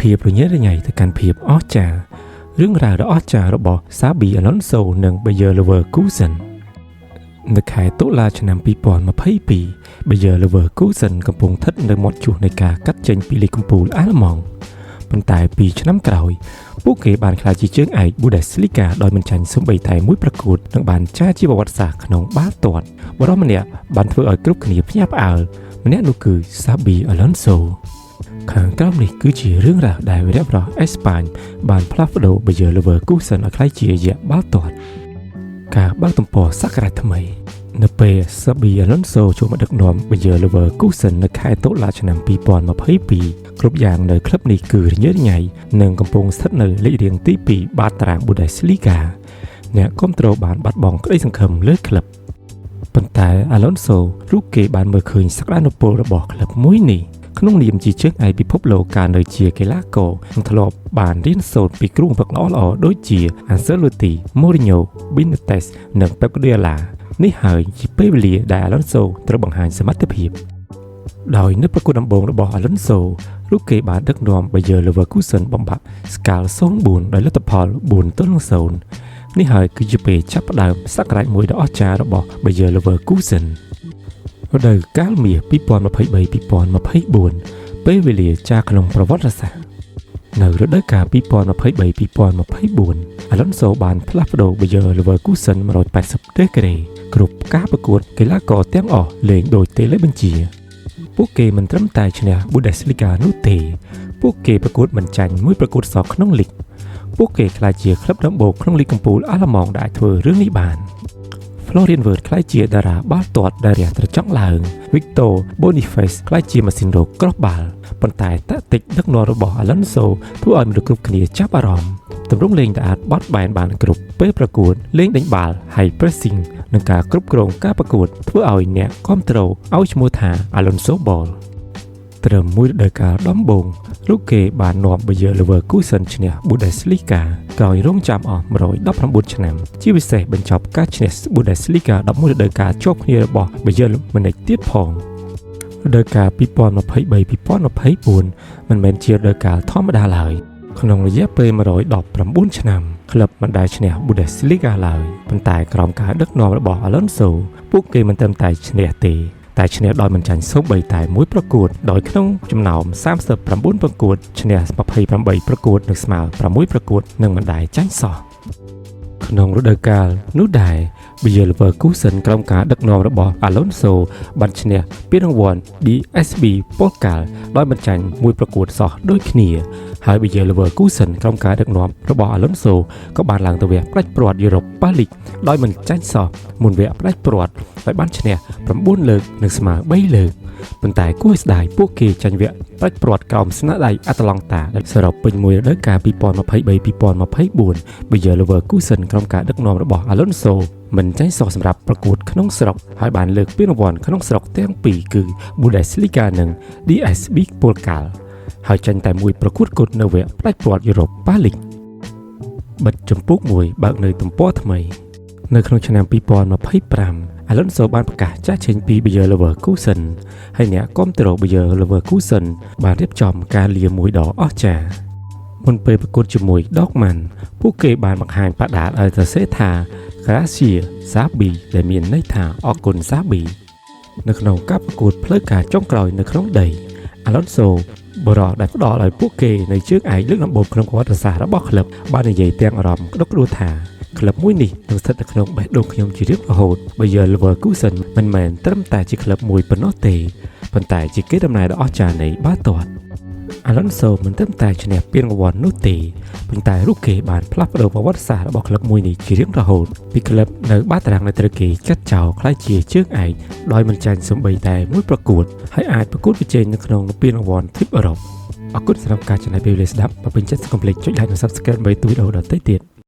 ភាពរញ៉េរញ៉ៃទៅកាន់ភាពអស្ចារ្យរឿងរ៉ាវដ៏អស្ចារ្យរបស់ Xabi Alonso និង Bayer Leverkusen នៅខែតុលាឆ្នាំ2022 Bayer Leverkusen កំពុងស្ថិតនៅមាត់ជួសនៃការកាត់ចេញពីលីកកំពូលអាល្លឺម៉ង់ប៉ុន្តែពីឆ្នាំក្រោយពួកគេបានក្លាយជាជើងឯក Bundesliga ដោយមិនចាញ់សូម្បីតែមួយប្រកួតនិងបានចារជាប្រវត្តិសាស្ត្រក្នុងបាល់ទាត់បុរសម្នាក់បានធ្វើឲ្យគ្រប់គ្នាភ្ញាក់ផ្អើលម្នាក់នោះគឺ Xabi Alonso ខាងក្រោមនេះគឺជារឿងរ៉ាវដែលវីរៈបុរសអេស្ប៉ាញបានផ្លាស់ប្ដូរ Bayer Leverkusen ឲ្យក្លាយជាយក្សបាល់ទាត់ការបើកទំព័រសករាជថ្មី នៅពេល Xabi Alonso ចូលមកដឹកនាំ Bayer Leverkusen នៅខែតុលាឆ្នាំ2022គ្រប់យ៉ាងនៅក្លឹបនេះគឺរញ៉េរញ៉ៃនិងកំពុងស្ថិតនៅលេខរៀងទី2បាតតារាង Bundesliga អ្នកគាំទ្របានបាត់បង់ក្តីសង្ឃឹមលើក្លឹបប៉ុន្តែ Alonso រូបគេបានមើលឃើញសក្តានុពលរបស់ក្លឹបមួយនេះក្នុងនាមជាជើងឯកពិភពលោកកាលនៅជាកីឡាករនិងធ្លាប់បានរៀនសូត្រពីគ្រូបង្វឹកល្អៗដូចជា Ancelotti, Mourinho, Benitez និង Pep Guardiola នេះហើយជាពេលវេលាដែល Alonso ត្រូវបង្ហាញសមត្ថភាពដោយនៅប្រកួតដំបូងរបស់ Alonso រូបគេបានដឹកនាំ Bayer Leverkusen បំបាក់ Schalke 04ដោយលទ្ធផល4-0នេះហើយគឺជាពេលចាប់ផ្ដើមសករាជមួយដ៏អស្ចារ្យរបស់ Bayer Leverkusen រដូវកាលមាស2023-2024ពេលវេលាចារក្នុងប្រវត្តិសាស្ត្រនៅរដូវកាល2023-2024 Alonso បានផ្លាស់ប្ដូរ Bayer Leverkusen 180ដឺក្រេគ្រប់ការប្រកួតកីឡាករទាំងអស់លេងដោយតេឡេបញ្ជា ពួកគេមិនត្រឹមតែឈ្នះ Bundesliga នោះទេ ពួកគេប្រកួតមិនចាញ់មួយប្រកួតសោះក្នុងលីកពួកគេក្លាយជាក្លឹបដំបូងក្នុងលីកកំពូលអាល្លឺម៉ង់ដែលអាចធ្វើរឿងនេះបាន Florian Wirtz ក្លាយជាតារាបាល់ទាត់ដែលរះត្រចង់ឡើង Victor Boniface ក្លាយជាម៉ាស៊ីនរកគ្រាប់បាល់ប៉ុន្តែតាក់ទិកដឹកនាំរបស់ Alonso ធ្វើឲ្យមនុស្សគ្រប់គ្នាចាប់អារម្មណ៍ទម្រង់លេងដែលអាចបត់បែនបានគ្រប់ពេលប្រកួតលេងដេញបាល់ High Pressing និងការគ្រប់គ្រងការប្រកួតធ្វើឲ្យអ្នកគាំទ្រឲ្យឈ្មោះថា Alonso Ball ត្រឹមមួយរដូវកាលដំបូងរូបគេបាននាំ Bayer Leverkusen ឈ្នះ Bundesliga ក្រោយរងចាំអស់119ឆ្នាំជាពិសេសបញ្ចប់ការឈ្នះ Bundesliga 11រដូវកាលជាប់គ្នារបស់ Bayern Munich ទៀតផងរដូវកាល2023-2024មិនមែនជារដូវកាលធម្មតាឡើយក្នុងរយៈពេល119ឆ្នាំក្លឹបមិនដែលឈ្នះ Bundesliga ឡើយប៉ុន្តែក្រោមការដឹកនាំរបស់ Alonso ពួកគេមិនត្រឹមតែឈ្នះទេតែឈ្នះដោយមិនចាញ់សូម្បីតែមួយប្រកួតដោយក្នុងចំណោម39ប្រកួតឈ្នះ28ប្រកួតនិងស្មើ6ប្រកួតនិងមិនដែលចាញ់សោះក្នុងរដូវកាលនោះដែរ Bayer Leverkusen ក្រោមការដឹកនាំរបស់ Alonso បានឈ្នះពានរង្វាន់ DFB Pokal ដោយមិនចាញ់មួយប្រកួតសោះដូចគ្នាហើយ Bayer Leverkusen ក្រោមការដឹកនាំរបស់ Alonso ក៏បានឡើងទៅវគ្គផ្ដាច់ព្រាត់ Europa League ដោយមិនចាញ់សោះមុនវគ្គផ្ដាច់ព្រាត់ដោយបានឈ្នះ9លើកនិងស្មើ3លើកប៉ុន្តែគួរឲ្យស្ដាយពួកគេចាញ់វគ្គផ្ដាច់ព្រាត់ក្រោមស្នាដៃអាតាឡង់តាដែលសរុបពេញមួយរដូវកាល2023-2024 Bayer Leverkusen ក្រោមការដឹកនាំរបស់ Alonso មិនចាញ់សោះសម្រាប់ប្រកួតក្នុងស្រុកហើយបានលើកពានរង្វាន់ក្នុងស្រុកទាំងពីរគឺ Bundesliga និង DFB Pokal ហើយចាញ់តែមួយប្រកួតគត់នៅវគ្គផ្ដាច់ព្រាត់ Europa League បិទចម្ពោះមួយបើកនៅទំព័រថ្មី នៅក្នុងឆ្នាំ2025 Alonso បានប្រកាសចាកចេញពី Bayer Leverkusen ហើយអ្នកគាំទ្រ Bayer Leverkusen បានរៀបចំការលាមួយដ៏អស្ចារ្យមុនពេលប្រកួតជាមួយ Dortmund ពួកគេបានបង្ហាញបដាឲ្យសរសេរថា Gracias Xabi ដែលមានន័យថាអរគុណ Xabi នៅក្នុងការប្រកួតផ្លូវការចុងក្រោយនៅក្នុងដី Alonso បុរសដែលផ្ដល់ឲ្យពួកគេនៅជើងឯកលើកដំបូងក្នុងប្រវត្តិសាស្ត្ររបស់ក្លឹបបាននិយាយទាំងអារម្មណ៍ក្តុកក្តួលថាក្លឹបមួយនេះនឹងស្ថិតនៅក្នុងបេះដូងខ្ញុំជារៀងរហូត Bayer Leverkusen មិនមែនត្រឹមតែជាក្លឹបមួយប៉ុណ្ណោះទេប៉ុន្តែជាកេរដំណែលដ៏អស្ចារ្យនៃបាល់ទាត់ Alonso មិនត្រឹមតែឈ្នះពានរង្វាន់នោះទេប៉ុន្តែរូបគេបានផ្លាស់ប្ដូរប្រវត្តិសាស្ត្ររបស់ក្លឹបមួយនេះជារៀងរហូតពីក្លឹបនៅបាតារាងដែលត្រូវគេចាត់ចោលក្លាយជាជើងឯកដោយមិនចាញ់សូម្បីតែមួយប្រកួតហើយអាចប្រកួតប្រជែងនៅក្នុងពានរង្វាន់ទ្វីបអឺរ៉ុបអរគុណសម្រាប់ការចំណាយពេលវេលាស្ដាប់បើពេញចិត្តសូមកុំភ្លេចចុច like និង Subscribe ដើម្បីទទួលវីដេអូដទៃទៀត។